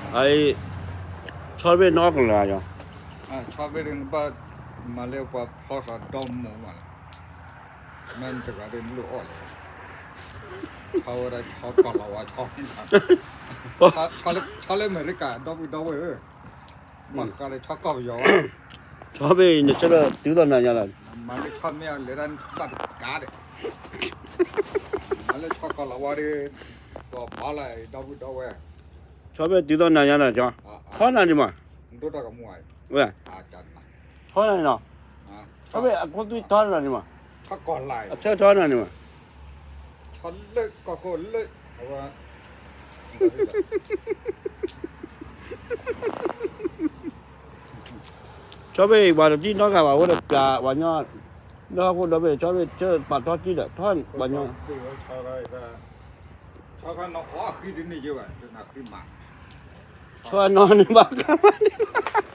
အအံၤ ဆီတဘ့ၣ်နအီၣ်ကလၢၤယီၤ, ဆီတဘ့ၣ်နဘၣ်မၤလၢပှၤဖီသးဒီမုၢ်မးလီၤ, မ့ၢ်တဂၤဒ်နလိၣ်အီၣ်လၢၤ, ဆီဝဲဒၣ်ဆီကီၢ်လီၤဝါ, ဆီလၢအမဲရကၤ ဒီပုၢ်ဒီဝဲၢ်ဧၢ, မ့ၢ်ဃးလၢဆီကီၢ်ပယီၤဘၣ်, ဆီတဘ့ၣ်နဆၢထၢၣ်တုၤသိးနၤညါလီၤ, မၤလၢဆီမ့ၢ်အီၤလဲၤတၢ်ဘၣ်တကးဒီး မၤလၢဆီကီၢ်လီၤဝါဒီး ကီၢ်ဘါလၢ်ဒီပုၢ်ဒီဝဲၢ်, ဆီတဘ့ၣ်တုၤသိးနၤညါလီၤ, ထီနၤန့ၣ်မး, ဝဲ, ထီနၤန့ၣ်လီၤ, ဆီတဘ့ၣ်အခိၣ်သွံၣ်ထီနၤန့ၣ်မး, အဆၢထီနၤန့ၣ်မး, ဆီလၢကီၢ်ခိၣ်လၢ အဝဲ ဆီတဘ့ၣ်ပှၤတတံၢ်နီတဂၤဘၣ် အဃိဒီးပျးပှၤညီ, လၢဟီၣ်ခိၣ်ဒီဘ့ၣ် ဆီတဘ့ၣ်ဆၢပာ်ထီတံၢ်ဒီး ထီပှၤညီ, ဆီနီၤန့ၣ်ဘၣ်ကမၣ်န့ၣ်